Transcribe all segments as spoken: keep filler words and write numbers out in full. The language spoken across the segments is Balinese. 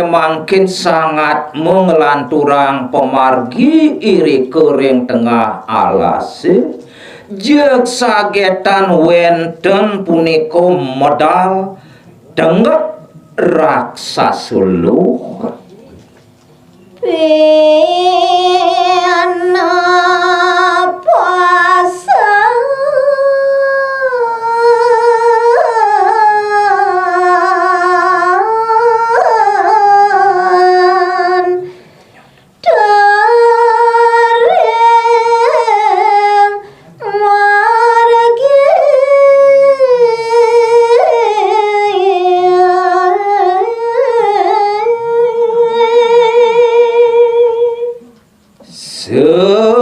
Mangkin sang Atma nglanturang pamargi irika ring tengah alase, jeg sagetan wenten punika medal tenggek raksasa luh.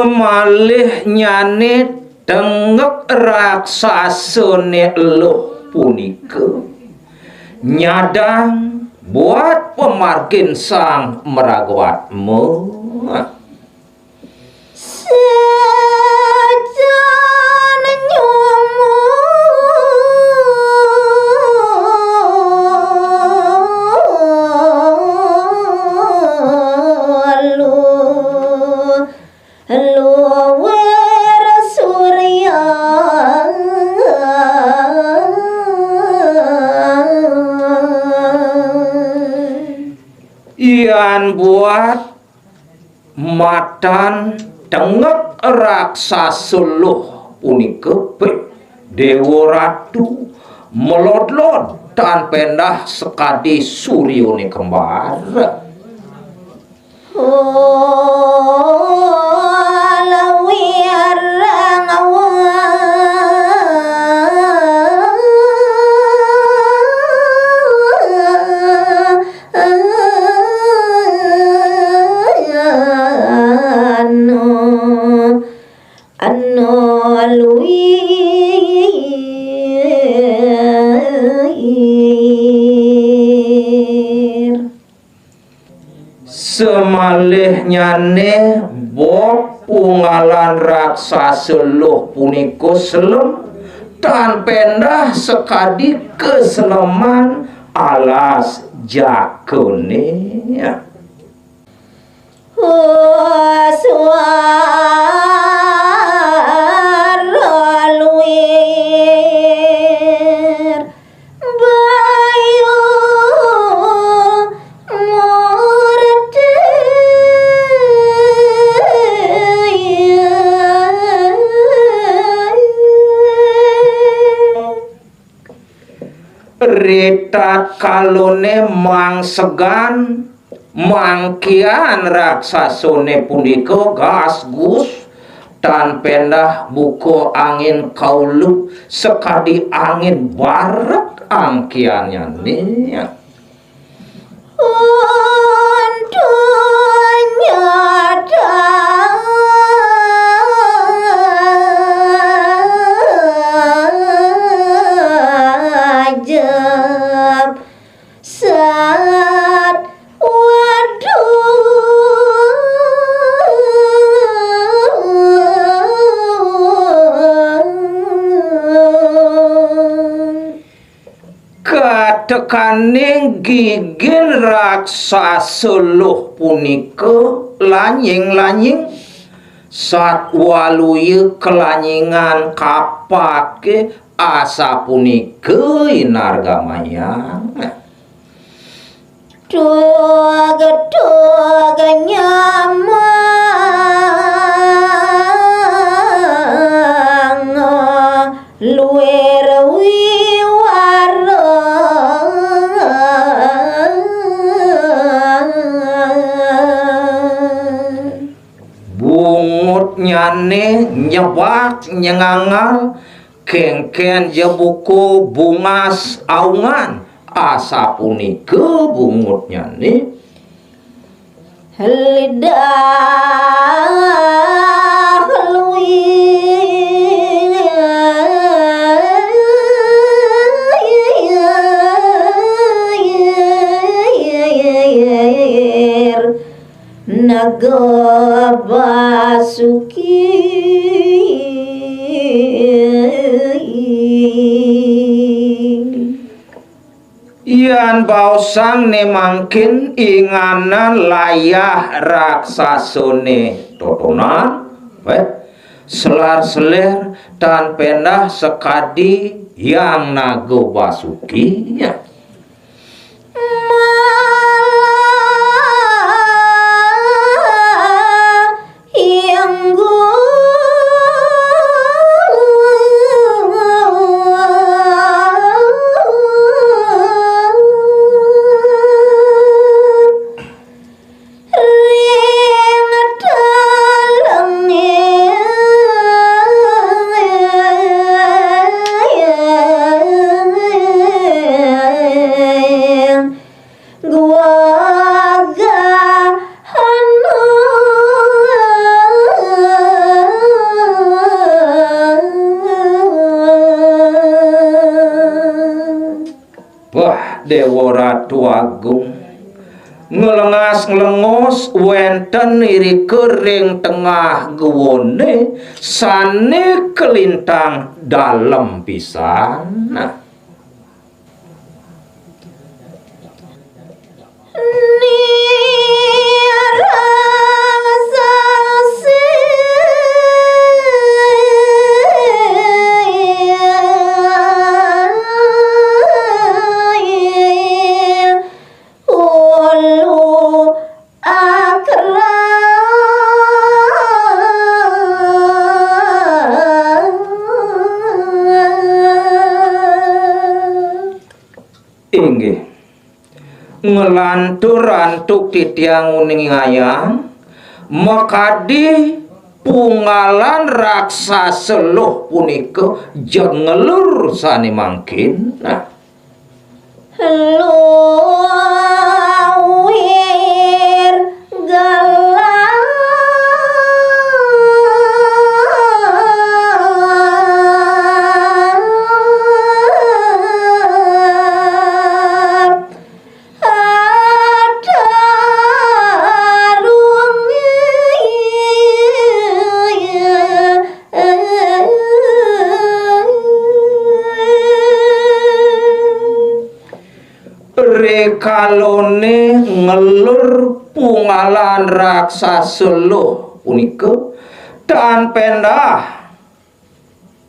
Samalihnyané tenggek raksasane luh punika nyadang buat pamargin sang maraga Atma. Yan buat matan tenggek raksasa luh punika, Déwa Ratu, melodlod tan pendah sakadi suryane kembar. Samalihnyané bok unggalan raksasa luh punika selem, tan pendah sakadi kaseleman alas jakané. Ritatkalané mangsegan, mangkian raksasané punika gasgus, tan pendah buka angin kaulu, sakadi angin baret angkiannyané. Katekaning gigin raksasa luh punika lanying-lanying, satwaluya kalanyingan kapake, asapunika inargamayang. Bungutnyané nyebak nyengangal, kéngkén ja buka bungas aungan, asapunika bungutnyané. Yan baosang né mangkin inganan layah raksasané totonan, wéh, selar-selir tan péndah sakadi Hyang Naga Basuki, ya. Malah Hyang Guru ring dalem gua Gahana. Wah, Déwa Ratu Agung, nglengas-nglengos wénten irika ring tengah guané sané kalintang dalem pisan. Nah. Inggih. Nglantur antuk titiang uningayang, makadi punggalan raksasa luh punika jeg ngelur sané mangkin. Nah. Luwir gelar. Rikalané ngelur punggalan raksasa luh punika tan péndah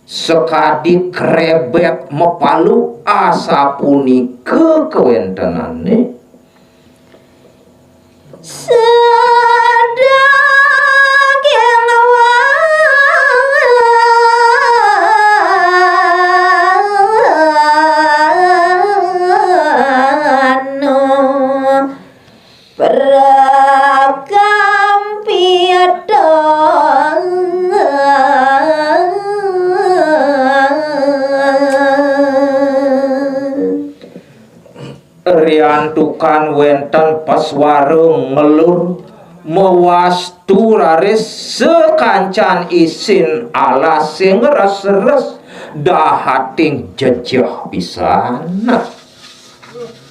sakadi krébék mapalu, asapunika kawéntenané. Sadaging wanu prakampita. Riantukan wénten paswara ngelur mawastu raris sakancan isin alas sing res-res dahating jejeh pisan.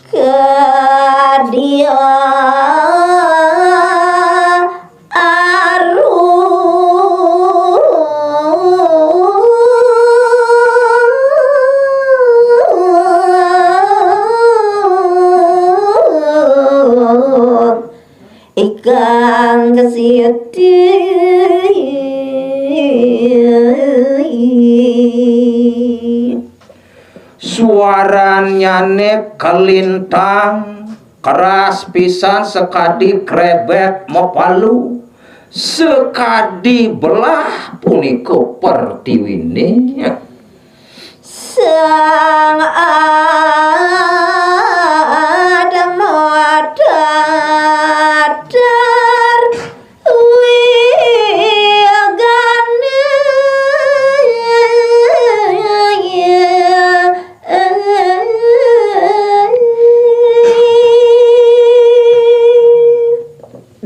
Kadya aru. Ikang kesiti. Suarannyané kalintang keras pisan sakadi krébék mapalu, sakadi belah punika pertiwiné. Sang Adama datar wigane.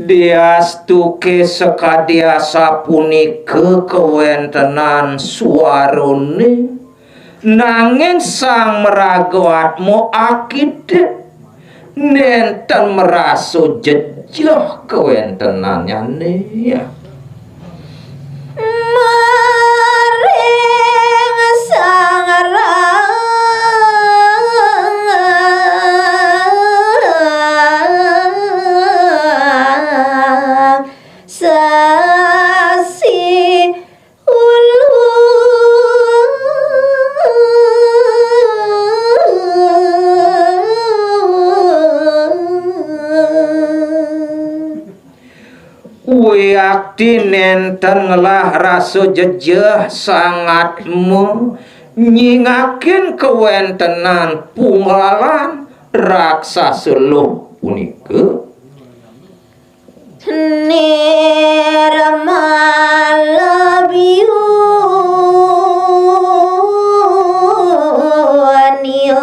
Diastuke sakadi asapunika kawentenan swarane, nanging Sang Maraga Atma akidit, nenten marasa jejeh kawentenannyane. Maring Sang Rama Yakti nénten ngelah rasa jejeh Sang Atma nyingakin kawéntenan pungkalan raksasa luh punika. Nirmala biu ania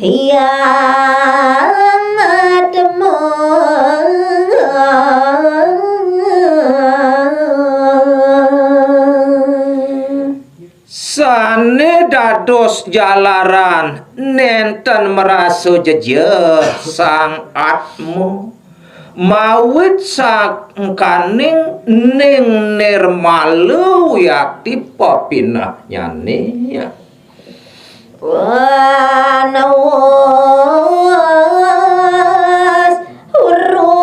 hyang atma. Sané dados jalaran nénten marasa jejeh Sang Atma, mawit sangkaning ning nirmala yakti pepinehnyane. Wanawas uruh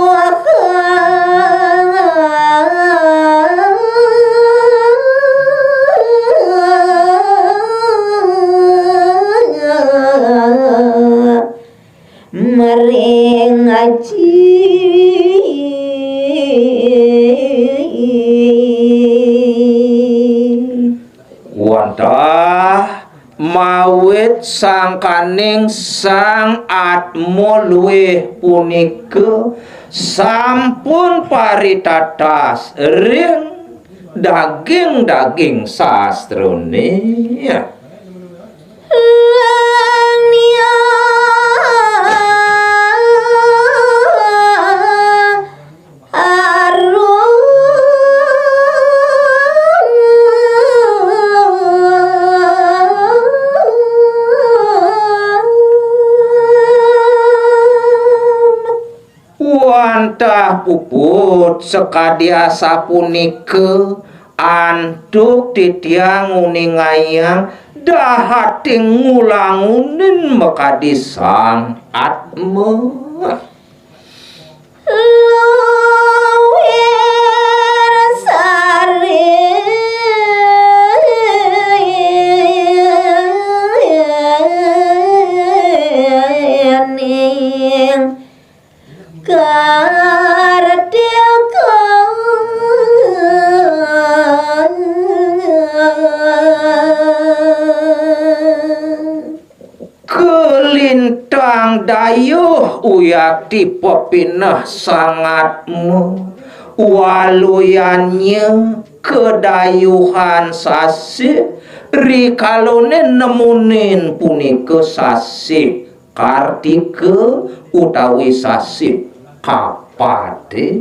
maring aji. Wantah mawit sangkaning Sang Atma luih punika sampun paritatas ring daging-daging sastrane. Lan ya arum. Wantah puput sakadi asapunika, antuk titiang nguningayang dahating ngulangunin makadi Sang Atma. Luwir sari ning kartika. Kalintang dayuh uyakti pepineh Sang Atma, waluyannya kadayuhan sasih, rikalane nemunin punika sasih Kartika utawi sasih Kapade.